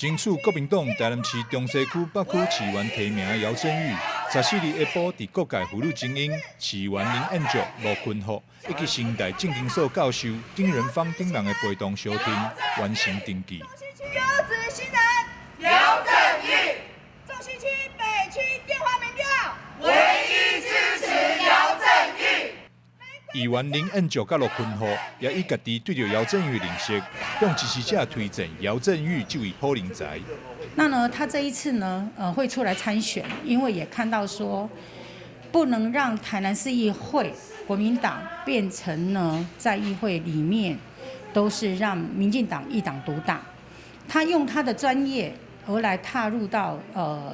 爭取國民黨台南市中西區北區市議員提名的姚振宇，14日下晡佇各界婦女精英市議員林燕竹、盧坤福以及成大政經所教授丁仁芳等人的陪同相挺，完成登記。優質新人姚振宇，中西區北區電話民調，唯一支持姚振宇。議員林燕竹佮盧坤福也以家己對著姚振宇認識，向支持者推薦姚振宇這位好人才。那呢，他這一次呢，會出來參選，因為也看到說，不能讓台南市議會國民黨變成呢，在議會裡面都是讓民進黨一黨獨大。他用他的專業而來踏入到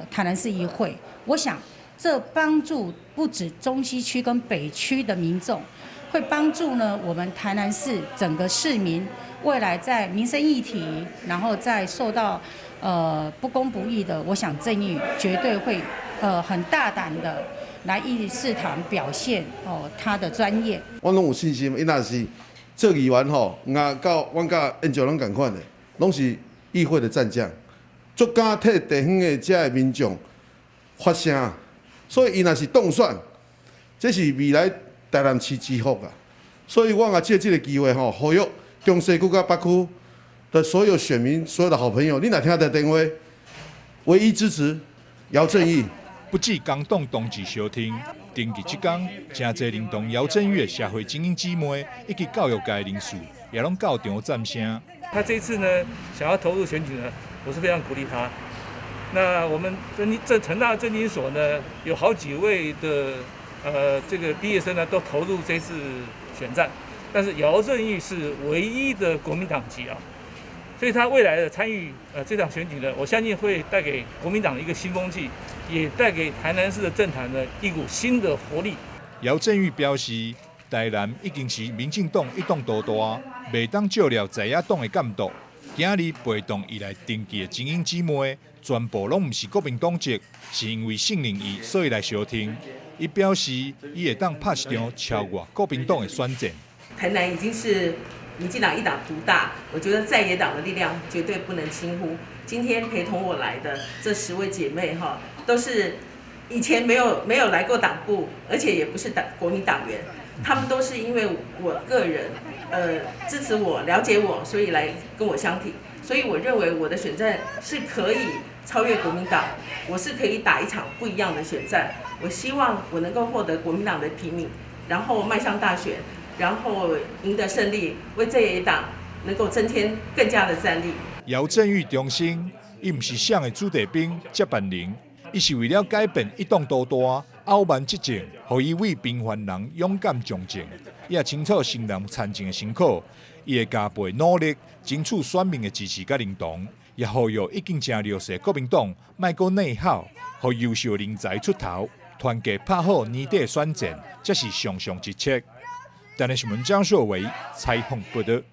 台南市議會，我想這幫助不止中西區跟北區的民眾。會幫助呢，我們台南市整個市民未來在民生議題，然後在受到不公不義的，我想正義絕對會很大膽的來議事堂表現哦他的專業。我攏有信心，伊若是做議員吼，我到阮佮燕竹攏仝款的，攏是議會的戰將，足敢替地方的遮的民眾發聲，所以伊若是當選，這是未來台南市之福啊！所以我也藉這個機會吼，呼籲中西區佮北區的所有選民、所有的好朋友，你若聽著電話，唯一支持姚振宇。不止工黨同志相挺，登記這工，誠濟認同姚振宇的社會精英姊妹以及教育界人士，也攏到場讚聲。他這次呢，想要投入選舉呢，我是非常鼓勵他。那我們這成大政經所呢，有好幾位的這個畢業生呢，都投入這次選戰，但是姚振宇是唯一的國民黨籍啊，所以他未來的參與這場選舉呢，我相信會帶給國民黨一個新風氣，也帶給台南市的政壇呢一股新的活力。姚振宇表示，台南已經是民進黨一黨獨大，袂當借了在野黨的監督。今日陪同伊來登記的精英姊妹，全部攏毋是國民黨籍，是因為信任伊，所以來相挺。伊表示，伊會當拍一場超越國民黨的選戰。台南已經是民進黨一黨獨大，我覺得在野黨的力量絕對不能輕忽。今天陪同我來的這10位姐妹哈，都是以前沒有來過黨部，而且也不是黨國民黨員，他們都是因為我個人，支持我、了解我，所以來跟我相挺。所以我認為我的選戰是可以超越國民黨，我是可以打一場不一樣的選戰。我希望我能夠獲得國民黨的提名，然後邁向大選，然後贏得勝利，為在野黨能夠增添更加的戰力。姚振宇重申，伊毋是誰的子弟兵接班人，伊是為了改變一黨獨大、傲慢執政，予伊為平凡人勇敢從政。伊也清楚新人參政的辛苦，伊會加倍努力，爭取選民的支持佮認同，也呼籲已經誠弱勢國民黨莫閣內耗，予優秀人才出頭，團結拍好年底選戰，才是上上之策。台南新聞張碩偉採訪報導。